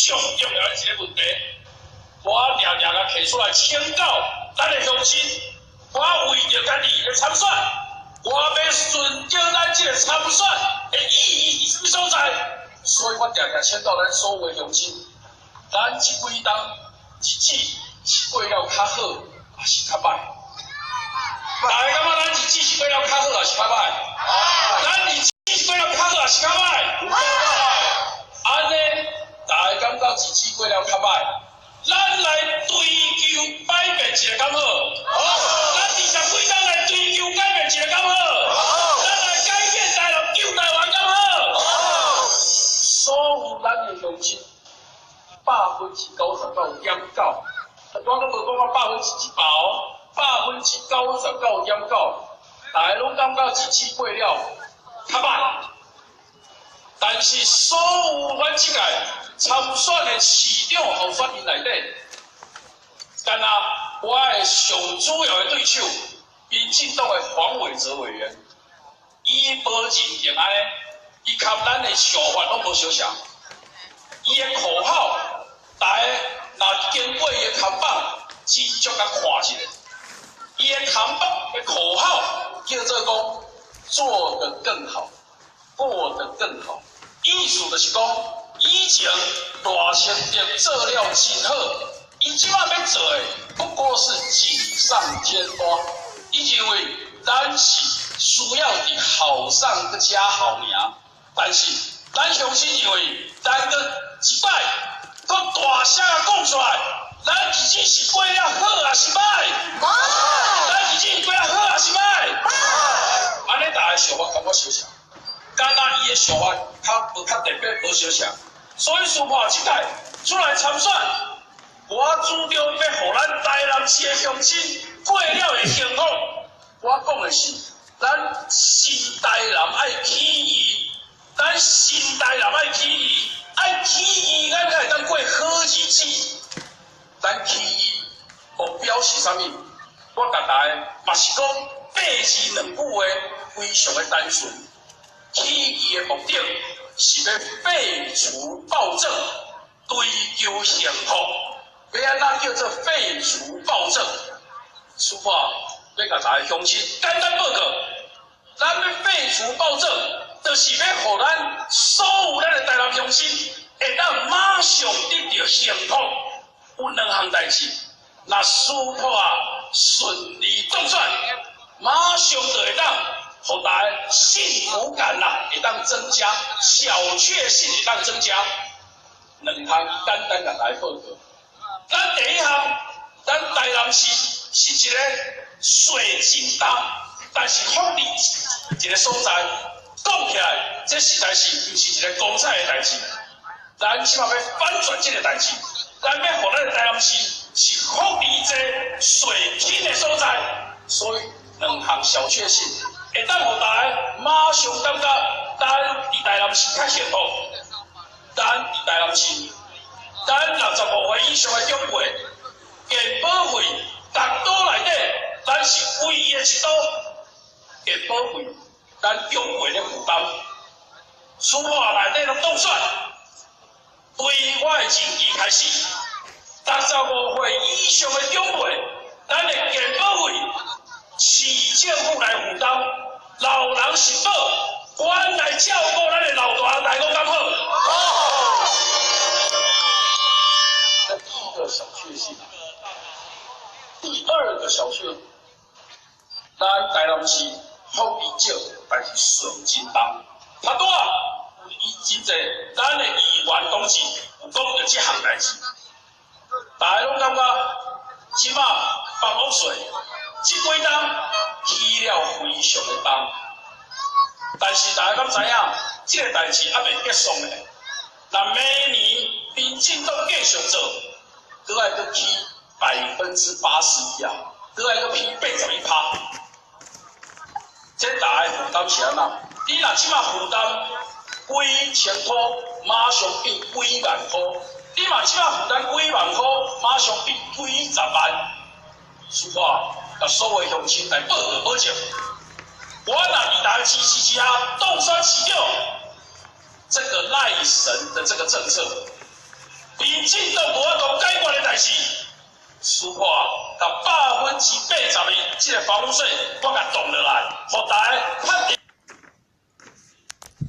上重要的一个問題。我定定共提出來請教咱的鄉親，我為著家己的參選，我欲順著咱這個參選的意義佇啥物所在？所以我定定請教咱所有的鄉親，咱這幾冬日子是過了較好，抑是較歹？大家感覺咱日子是過了較好，抑是較歹？咱日子是過了較好，抑是較歹？按呢，大家感覺日子過了較歹？咱來追求改變一下敢好？好。咱20幾冬來追求改變一下敢好？好。咱來改變台南，救台灣敢好？好。所有咱的鄉親，99.9%，我閣無講到100%哦，99.9%，大家攏感覺日子過了較歹。但是所有阮這屆參選的市長候選人內底，敢若我的上主要的對手，民進黨的黃偉哲委員，伊無認定按呢，伊佮咱的想法攏無相像。伊的口號，大家若經過伊的看板，真足共看一下。伊的看板的口號叫做講做得更好，過得更好。意思就是講，以前賴清德做了真好，伊這擺欲做的不過是錦上添花。伊認為咱是需要佇好上閣加好爾，但是咱鄉親認為，咱閣一擺閣大聲仔講出來，咱日子是過了好抑是歹？咱日子是過了好抑是歹？按呢大家想法佮我相像。敢若伊的想法較無較特別，無相像，所以蘇破這屆出來參選，我主張欲予咱台南市的鄉親過了會幸福。我講的是，咱新台南愛起義，咱新台南愛起義，愛起義，咱才會當過好日子。咱起義目標是啥物？我共大家嘛是講八字兩句話，非常的單純。起義的目的是欲廢除暴政，追求幸福。欲按怎叫做廢除暴政？師傅欲共大家鄉親簡單報告，咱欲廢除暴政，就是欲予咱所有咱的台南鄉親會當馬上得著幸福。有兩項代誌，若師傅順利當選，馬上就會當予大家幸福感啦，會當增加，小確幸會當增加。兩項簡單共大家報告。咱第一項，咱台南市是一個稅真重，但是福利一個所在。講起來，這實在是毋是一個光彩的代誌。咱這擺欲反轉這個代誌，咱欲予咱的台南市是福利濟、稅輕的所在。所以兩項小確幸，會當予大家馬上感覺咱佇台南市較幸福。咱佇台南市，咱65歲以上的長輩，健保費逐都內底，咱是唯一的一都健保費，咱長輩咧負擔。司法內底攏當選，對我的任期開始，65歲以上的長輩，咱的健保費市政府來負擔，老人是寶，阮來照顧咱的老大人，大家講敢好？好。這第一個小確幸，第二個小確幸，咱台南市福利少，但是稅真重。頭拄仔有伊真濟，咱的議員同志有講著這項代誌，大家攏感覺這擺房屋稅這幾冬起了非常的重，但是大家敢知影，這個代誌猶未結束呢？若明年民進黨繼續做，閣愛閣起81%啊，閣愛閣起81%，這大家負擔是按怎？你若這擺負擔幾千箍，馬上變幾萬箍；你若這擺負擔幾萬箍，馬上變幾十萬。師傅，共所有鄉親來報告保證，我若佇大家支持之下當選市長，這個賴神的這個政策，民進黨無法度解決的代誌，撕破共80%的這个房屋稅，我共擋落來，予大家較。